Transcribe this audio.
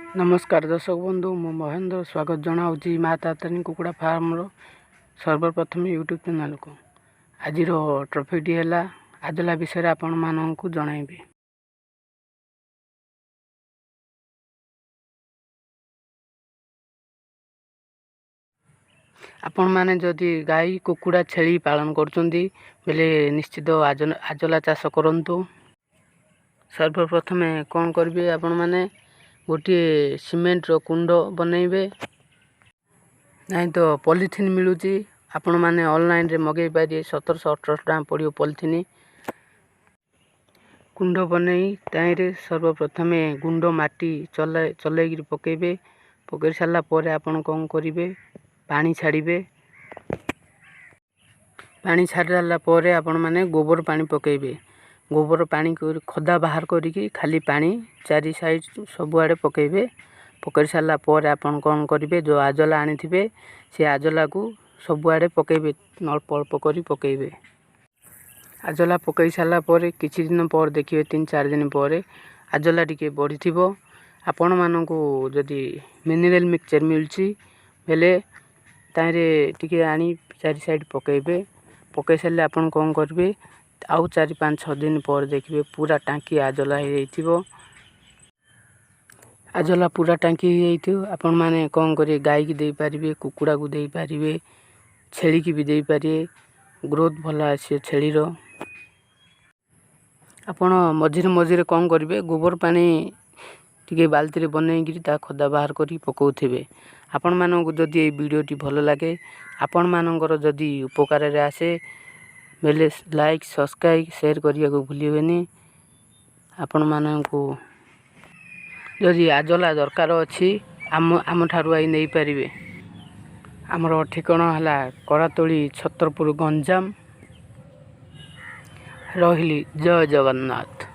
ନମସ୍କାର ଦର୍ଶକ ବନ୍ଧୁ, ମୁଁ ମହେନ୍ଦ୍ର ସ୍ୱାଗତ ଜଣାଉଛି ମା ତାରିଣୀ କୁକୁଡ଼ା ଫାର୍ମର ସର୍ବପ୍ରଥମେ ୟୁଟ୍ୟୁବ୍ ଚ୍ୟାନେଲକୁ। ଆଜିର ଟପିକ୍ଟି ହେଲା ଆଜୋଲା ବିଷୟରେ ଆପଣମାନଙ୍କୁ ଜଣାଇବି। ଆପଣମାନେ ଯଦି ଗାଈ, କୁକୁଡ଼ା, ଛେଳି ପାଳନ କରୁଛନ୍ତି ବେଲେ ନିଶ୍ଚିତ ଆଜୋଲା ଚାଷ କରନ୍ତୁ। ସର୍ବପ୍ରଥମେ କ'ଣ କରିବେ ଆପଣମାନେ? ଗୋଟିଏ ସିମେଣ୍ଟର କୁଣ୍ଡ ବନେଇବେ, ନାଇଁ ତ ପଲିଥିନ୍ ମିଳୁଛି, ଆପଣମାନେ ଅନଲାଇନ୍ରେ ମଗେଇ ପାରିବେ। 1700 1800 ଟଙ୍କା ପଡ଼ିବ ପଲିଥିନ୍। କୁଣ୍ଡ ବନେଇ ତାହିଁରେ ସର୍ବପ୍ରଥମେ ଗୁଣ୍ଡ ମାଟି ଚଲେଇକିରି ପକେଇବେ। ପକେଇ ସାରିଲା ପରେ ଆପଣ କ'ଣ କରିବେ? ପାଣି ଛାଡ଼ିବେ। ପାଣି ଛାଡ଼ିଦେଲା ପରେ ଆପଣମାନେ ଗୋବର ପାଣି ପକେଇବେ। ଗୋବର ପାଣି ଖଦା ବାହାର କରିକି ଖାଲି ପାଣି ଚାରି ସାଇଡ଼୍ ସବୁଆଡ଼େ ପକେଇବେ। ପକେଇ ସାରିଲା ପରେ ଆପଣ କ'ଣ କରିବେ? ଯେଉଁ ଆଜୋଲା ଆଣିଥିବେ, ସେ ଆଜୋଲାକୁ ସବୁଆଡ଼େ ପକେଇବେ, ଅଳ୍ପ ଅଳ୍ପ କରି ପକେଇବେ। ଆଜୋଲା ପକେଇ ସାରିଲା ପରେ କିଛି ଦିନ ପରେ ଦେଖିବେ, 3-4 ଦିନ ପରେ ଆଜୋଲା ଟିକେ ବଢ଼ିଥିବ। ଆପଣମାନଙ୍କୁ ଯଦି ମିନେରାଲ୍ ମିକ୍ସଚର୍ ମିଳୁଛି ହେଲେ ତାହିଁରେ ଟିକେ ଆଣି ଚାରି ସାଇଡ଼୍ ପକେଇବେ। ପକେଇ ସାରିଲେ ଆପଣ କ'ଣ କରିବେ? ଆଉ 4 5 6 ଦିନ ପରେ ଦେଖିବେ ପୁରା ଟାଙ୍କି ଆଜୋଲା ହେଇଯାଇଥିବ। ଆଜୋଲା ପୁରା ଟାଙ୍କି ହେଇଯାଇଥିବ। ଆପଣମାନେ କ'ଣ କରିବେ? ଗାଈକି ଦେଇପାରିବେ, କୁକୁଡ଼ାକୁ ଦେଇପାରିବେ, ଛେଳିକି ବି ଦେଇପାରିବେ। ଗ୍ରୋଥ୍ ଭଲ ଆସିବ ଛେଳିର। ଆପଣ ମଝିରେ ମଝିରେ କ'ଣ କରିବେ? ଗୋବର ପାଣି ଟିକେ ବାଲ୍ଟିରେ ବନେଇକିରି ତା ଖଦା ବାହାର କରିକି ପକାଉଥିବେ। ଆପଣମାନଙ୍କୁ ଯଦି ଏଇ ଭିଡ଼ିଓଟି ଭଲ ଲାଗେ, ଆପଣମାନଙ୍କର ଯଦି ଉପକାରରେ ଆସେ ବେଲେ ଲାଇକ୍, ସବସ୍କ୍ରାଇବ୍, ସେୟାର କରିବାକୁ ଭୁଲିବେନି। ଆପଣମାନଙ୍କୁ ଯଦି ଆଜୋଲା ଦରକାର ଅଛି, ଆମଠାରୁ I ନେଇପାରିବେ। ଆମର ଠିକଣା ହେଲା କରାତୋଳି, ଛତ୍ରପୁର, ଗଞ୍ଜାମ। ରହିଲି, ଜୟ ଜଗନ୍ନାଥ।